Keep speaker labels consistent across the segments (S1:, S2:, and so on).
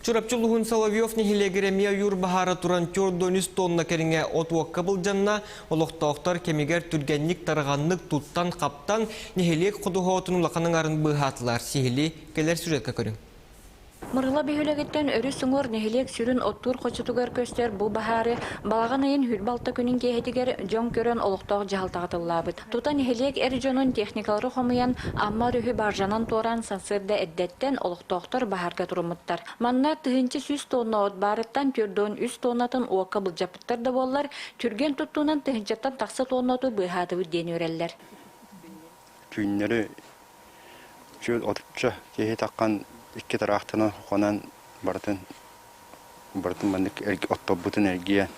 S1: Чурапчы улууһун Соловьев нэһилиэгэр эмиэ ойуур баһаара туран 403 тонна кэриҥэ от уокка былдьанна. Олохтоохтор кэмигэр түргэнник тарҕаннык туттан-хаптан нэһилиэк ходуһоотун улахан аҥарын быыһаатылар. Сиһилии кэлэр сюжекка көрүҥ.
S2: Мырыла бөһүөлэгиттэн өрүс уҥуор нэһилиэк сүрүн оттуур хочотугар көстөр бу баһаары балаҕан ыйын 26 күнүн киэһэтигэр дьон көрөн олохтоох дьаһалтаҕа тыллаабыт. Тута нэһилиэк эр дьонун техникалары хомуйан Амма өрүһү баржанан туораан сарсыарда эрдэттэн олохтоохтор баһаарга туруммуттар. Манна 1100 тонна от баарыттан 43 тоннатын уокка былдьаппыттар да буоллар, түргэн туттуунан тыһыынчаттан тахса тонна оту быыһаатыбыт диэн үөрэллэр.
S3: Түүннэри чөл отучча киһи таххан икки тараахтанан хонон барытын барытын маннык отторбутун эргийэн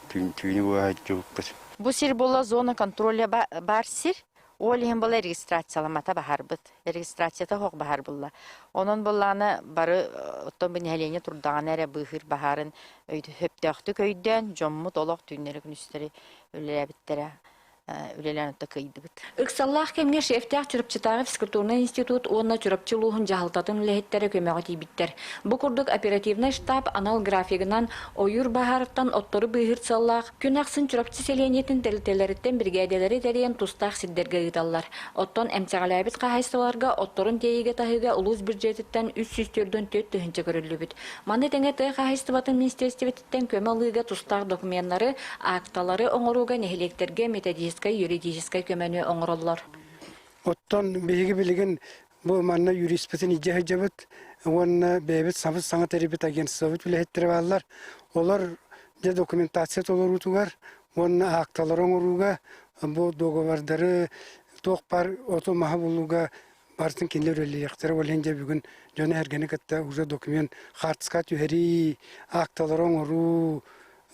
S3: түүнү быһа дьубуппут.
S4: Бу сир була зона контроля баар сир. Ол иһин була регистрацияламата баһарбыт. Регистрацията хоқ баһар булла. Онон буллааны бары оттон бу нэһилиэнньэ турдаҕына эрэ быыһыыр баһаарын хөптөөхтүк өйдөөн дьоммут олох түүннэри күнүстэри үлэлээбиттэрэ үлэлээн отто кыайдыбыт.
S2: Ыксаллаах кэмҥэ шефтээх Чурапчытааҕы физкультурнай институт уонна Чурапчы улууһун дьаһалтатын үлэһиттэрэ көмөҕө тиийбиттэр. Бу курдук оперативнай штаб анал графигынан ойуур баһаарыттан оттору быыһыыр сыаллаах күн ахсын Чурапчы сэлиэнньэтин тэрилтэлэриттэн биригээдэлэри тэрийэн тустаах сирдэргэ ыыталлар. Оттон эмсэҕэлээбит хаһаайыстыбаларга отторун тиэйиигэ-таһыыга улуус бюджетиттэн 344 тыһыынча көрүллүбүт. Маны тэҥэ тыа хаһаайыстыбатын министиэристибэтиттэн көмө ылыыга тустаах докуменнары, акталары оҥорууга нэһилиэктэргэ методическай, юридическай көмөнү оҥороллор.
S5: Оттон биһиги билигин бу манна юриспытын илдьэ сылдьабыт уонна бэйэбит сабыс саҥа тэрийбит агентствобыт үлэһиттэрэ бааллар. Олор дьэ документация толоруутугар уонна акталары оҥорууга бу договордары туох баар оту-маһы булууга барытын кинилэр үлэлиэхтэрэ. Ол иһин дьэ бүгүн дьону-сэргэни кытта уже документ хаартыска түһэрии, акталары оҥоруу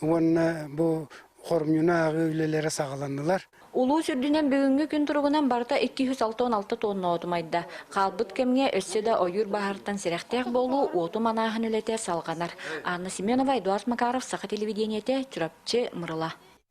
S5: уонна бу хоромньуну ааҕыы үлэлэрэ саҕаланнылар.
S2: Улуус үрдүнэн бүгүҥҥү күн туругунан барыта 266 тонна оту умайда. Хаалбыт кэмҥэ өссө да ойуур баһаарыттан сэрэхтээх буолуу, уоту манааһын үлэтэ салҕанар. Анна Семенова, Эдуард Макаров, Саха телевидениетэ, Чурапчы, Мырыла.